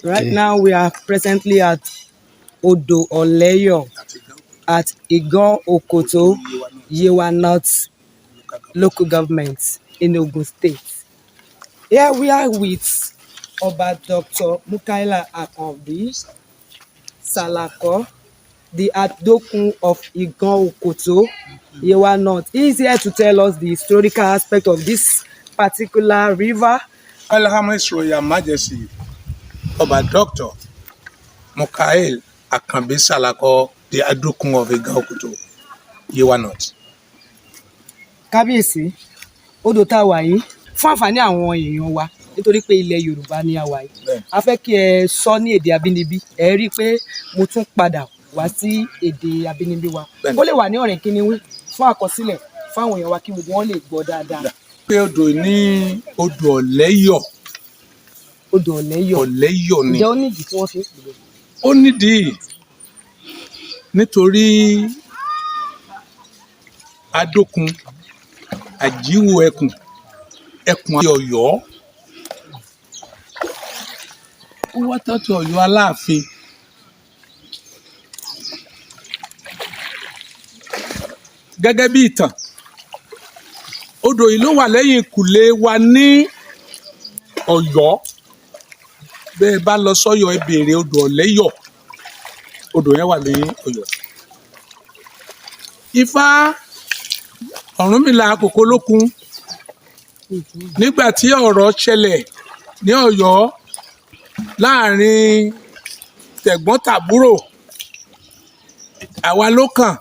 Right now we are presently at Odo Oleyo at Igan Okoto, Yewa North Local Government in Ogun State. Here we are with Oba Dr. Mukaila Akanbi Salako, the Adokun of Igan Okoto, Yewa North. He is here to tell us the historical aspect of this particular river. Welcome, His Royal Majesty, Oba Dr. Mukail Akanbi Salako, the Adokun of Igan Okoto, Yewa North. Kábíyèsí, odò tá a wà yìí, fún àǹfààní àwọn èèyàn wa, nítorí pé ilẹ̀ Yorùbá ni a wà yìí, a fẹ́ kí ẹ sọ ní èdè abínibí. Ẹ rí i pé mo tún padà wá sí èdè abínibí wa. Ó lè wà ní ọ̀rìn kínníwí fún àkọsílẹ̀ fáwọn èèyàn wa kí gbogbo wọn lè gbọ́ dáadáa. Pé odò ní odò Ọ̀lẹ́yọ̀. Odò Ọ̀lẹ́yọ̀. Ọ̀lẹ́yọ̀ ni. Ǹjẹ́ ó nídìí tí wọ́n fi ń pè é? Ó nídìí, nítorí Adókun Àjíwò ẹkùn ẹkùn àti Ọ̀yọ́, ó wá tọ́jú Ọ̀yọ́ Aláàfin. Gẹ́gẹ́ bí ìtàn, odò yìí ló wà lẹ́yìn ìkùlé wa ní Ọ̀yọ́. Bẹ́ẹ̀ bá lọ sọ́yọ́, ẹ béèrè odò Ọ̀lẹ́yọ̀, odò yẹn wà ní Ọ̀yọ́. Ifá Ọ̀rúnmìlà àkókò lókun, nígbà tí ọ̀rọ̀ ṣẹlẹ̀ ní Ọ̀yọ́ láàrin tẹ̀gbọ́n-tàbúrò, àwa ló kàn,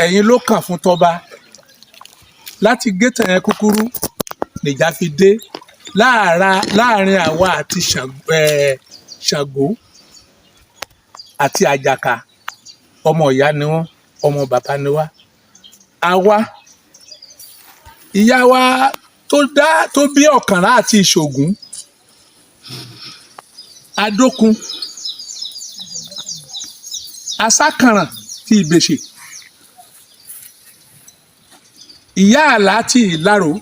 ẹ̀yin ló kàn fún tọba láti gé tàn yẹn kúkúrú, nìjà fi dé láàrin àwa àti Ṣàngó àti Àjàkà. Ọmọ ìyá ni wọ́n, ọmọ bàbá ni wá. Àwa ìyá wa tó dá tó bí Ọ̀kànrá àti Ìṣògùn, Adókun Asákànràn ti Ìbèṣè, ìyá Àlá ti Ìlaró,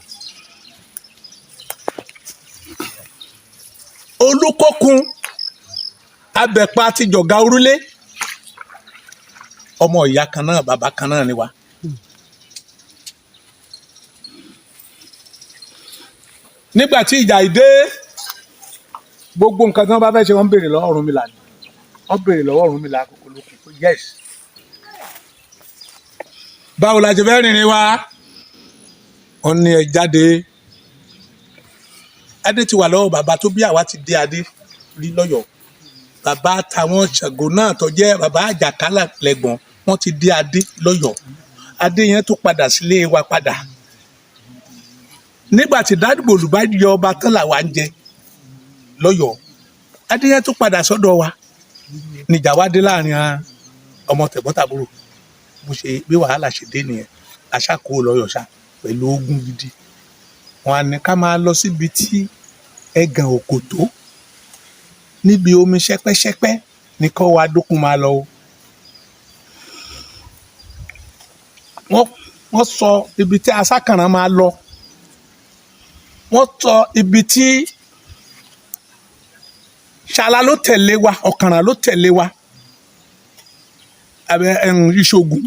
Olúkókun Abẹ̀pa ti Jọ̀gá Orúlé, ọmọ ìyá kan náà, bàbá kan náà ni wá. Nígbà tí ìjà yìí dé, gbogbo nǹkan tí wọ́n bá fẹ́ ṣe, wọ́n béèrè lọ́wọ́ Ọ̀rúnmìlà ni. Wọ́n béèrè lọ́wọ́ Ọ̀rúnmìlà àkókò lókun pé yes, báwo la ṣe fẹ́ rìnrìn wa? Wọ́n ní ẹ jáde. Adé ti wà lọ́wọ́ bàbá tó bí àwa, ti dé adé rí lọ́yọ̀ọ́. Bàbá táwọn Ṣàngó náà tó jẹ́ bàbá Àjàkálà lẹ́gbọ̀n, wọ́n ti dé adé lọ́yọ̀ọ́. Adé yẹn tó padà sílé wa padà nígbà tí Dádìgbòlù bá yọ ọba tán làwa ń jẹ lọ́yọ̀ọ́. Adé yẹn tó padà sọ́dọ̀ wa, níjà wá dé láàrin ọmọ tẹ̀gbọ́n-tàbúrò. Bó ṣe bí wàhálà ṣe dé nìyẹn. Aṣáko lọ́yọ̀ọ́ ṣá pẹ̀lú ogun gidi. Wọn á ní ká máa lọ síbi tí ẹgàn òkòtó, níbi omi ṣẹ́pẹ́ṣẹ́pẹ́ ní kọ́ wa dókun máa lọ o. Wọ́n sọ ibi tí asákànràn máa lọ, wọ́n sọ ibi tí ṣàlà ló tẹ̀lé wa, ọ̀kànràn ló tẹ̀lé wa, abẹ ẹ̀hún ìṣògùn,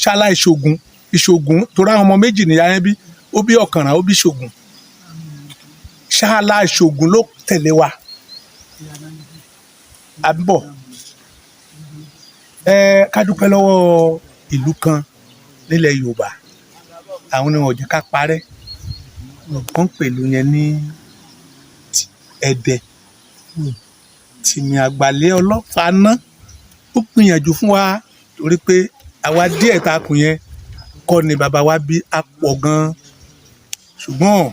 ṣàlà ìṣògùn, ìṣògùn torí àwọn ọmọ méjì nìyá yẹn bí, ó bí ọ̀kànràn, ó bí ìṣògùn. Ṣàlà ìṣògùn ló tẹ̀lé wa. À ń bọ̀, ẹ ká dúpẹ́ lọ́wọ́ ìlú kan nílẹ̀ Yorùbá, àwọn ni wọn ò jẹ́ ká parẹ́. Wọ́n ń pèlú yẹn ní Ẹdẹ. Tìmì Àgbàlẹ̀ Ọlọ́fàá ná ó gbìyànjú fún wa, torí pé àwa díẹ̀ tá a kù yẹn kọ́ ni bàbá wa bí, a pọ̀ gan-an, ṣùgbọ́n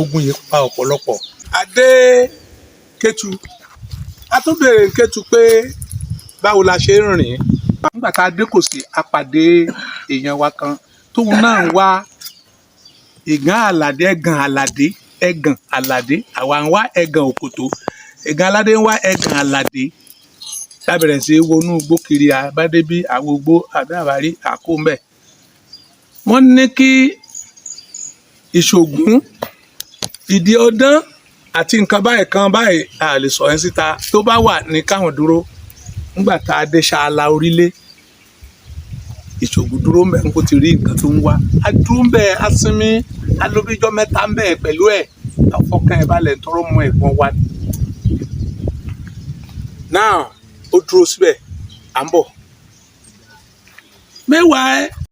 ogun yìí pa ọ̀pọ̀lọpọ̀. Adé Kétu, a tún béèrè Kétu pé báwo la ṣe ń rìn. Nígbà tá a dé kò sí, a pàdé èèyàn wa kan tóun náà ń wá Ìgàn Àlàdé, Ẹ̀gàn Àlàdé, Ẹ̀gàn Àlàdé. Àwa ń wá Ẹ̀gàn Òkòtó, Ẹ̀gàn Aládé ń wá Ẹ̀gàn Àlàdé. Lábẹ̀rẹ̀ sí í wọnú igbó kiri, àbádébí àwọn igbó àbí àbárí àkóńbẹ̀. Wọ́n ní kí Ìṣògùn ìdí ọdán Àti nǹkan báyìí kan báyìí, a lè sọ yẹn síta. Tó bá wà ní káwọn dúró. Nígbà tá a dé ṣáàlà orílẹ̀, ìṣògùn dúró mbẹ, kó ti rí nǹkan tó ń wá. A dúró mbẹ, a sinmi, a lò bí ijọ́ 3 mbẹ pẹ̀lú ẹ̀, àfọkàn ẹ̀ balẹ̀ tọrọ mọ ẹ̀gbọ́n wa ni. Now, ó dúró síbẹ̀, à ń bọ̀ mẹ́wàá.